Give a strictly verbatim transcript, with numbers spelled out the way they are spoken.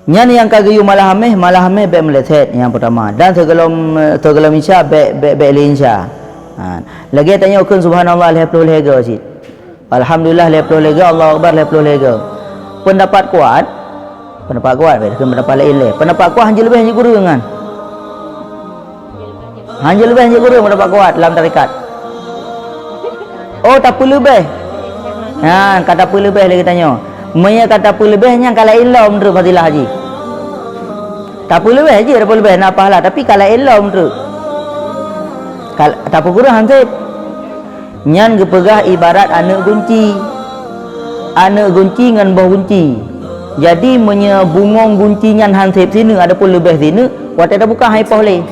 Nyan nyang ka geuyue malam Hamèh, malam Hamèh bèk meuleset nyang peutama. Dan sigohlom, sigohlom Isya bèk, bèk, bèk lé Isya. Ha. Lagèe tanyoe kheun subhanallah lhèe ploh lhèe goe cit. Alhamdulillah lhèe ploh lhèe goe, Allahu Akbar lhèe ploh lhèe goe. Peundapat kuat, peundapat kuat, bèk kheun peundapat laén lé. Peundapat kuat hanjeuet leubèh hanjeuet kureueng kan? Hanjeuet leubèh hanjeuet kureueng peundapat kuat lam tarekat. Oh, tapeuleubèh. Ha, ka tapeuleubèh lé geutanyoe. Meunyoe ka tapeuleubèh nyan ka laén lom treuk fadilah jih. Tapeuleubèh jih, tapeuleubèh na pahala, tapi ka laén lom treuk. Ka, tapeukureueng han sép. Nyan geupeugah ibarat aneuk gunci. Aneuk gunci ngon boh gunci. Jadi, meunyoe bungöng gunci nyan han sép sineuk, adapun leubèh sineuk, watèe tabuka han ipoh lé.